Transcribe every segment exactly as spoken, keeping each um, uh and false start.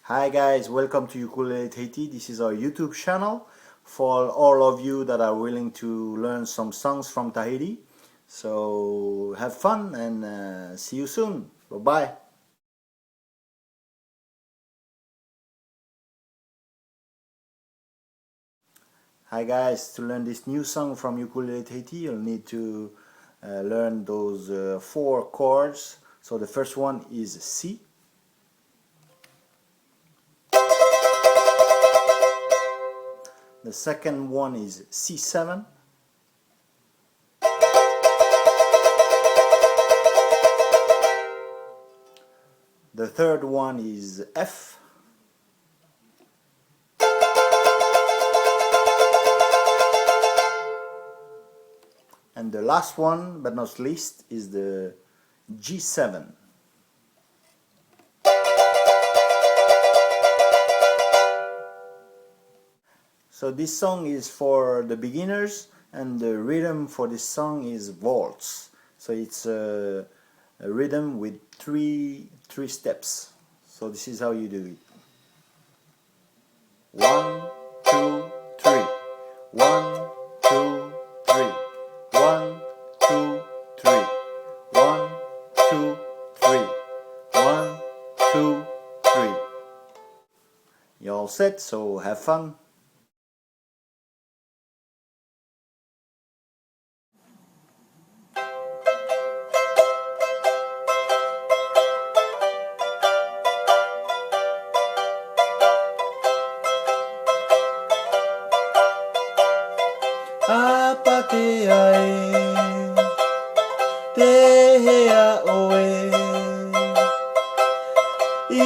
Hi guys, welcome to Ukulele Tahiti. This is our YouTube channel for all of you that are willing to learn some songs from Tahiti. So have fun and, uh, see you soon. Bye bye. Hi guys, to learn this new song from Ukulele Tahiti, you'll need to, uh, learn those, uh, four chords. So the first one is C. The second one is C seven. The third one is F. And the last one, but not least, is the G seven. So this song is for the beginners, and the rhythm for this song is waltz. So it's a, a rhythm with three, three steps. So this is how you do it. One, two, three. One, two, three. One, two, three. One, two, three. One, two, three. You're all set, so have fun. ʻĀpā te ae, tei hea ʻoe i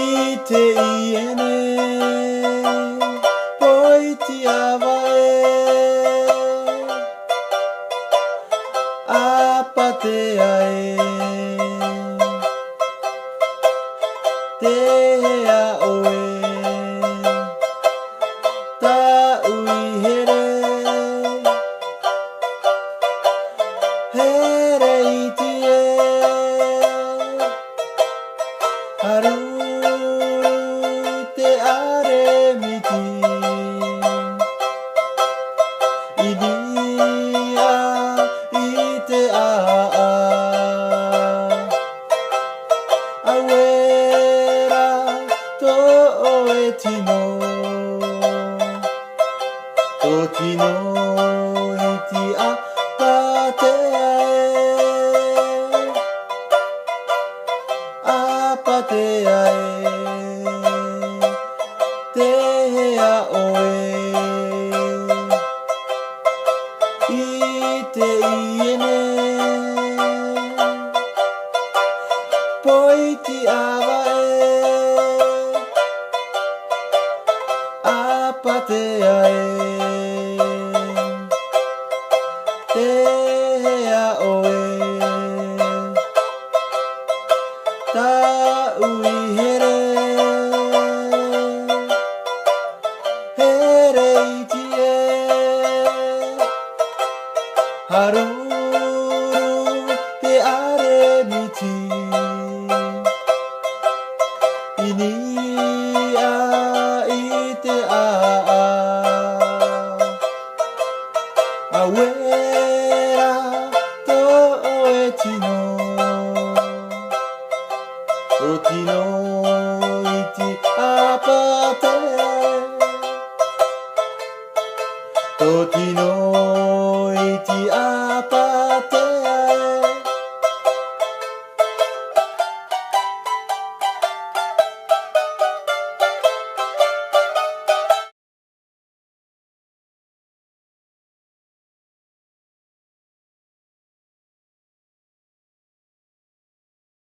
teie nei poiti ʻāvae? ʻĀpā te ae, tei hea ʻoe, tāʻui here, here iti ē, ʻāruru te ʻāremiti, i niʻa i te ʻāʻā, ʻauē rā tō ʻoe tino, tō tino iti, ʻāpā te ae, ʻāpā te ae, tei hea ʻoe i teie nei poiti ʻāvae? ʻĀpā te ae, tei hea ʻoe, tāʻui here, here iti ē, ʻāruru te ʻāremiti, i niʻa i te ʻāʻā, ʻauē rā tō ʻoe tino, tō tino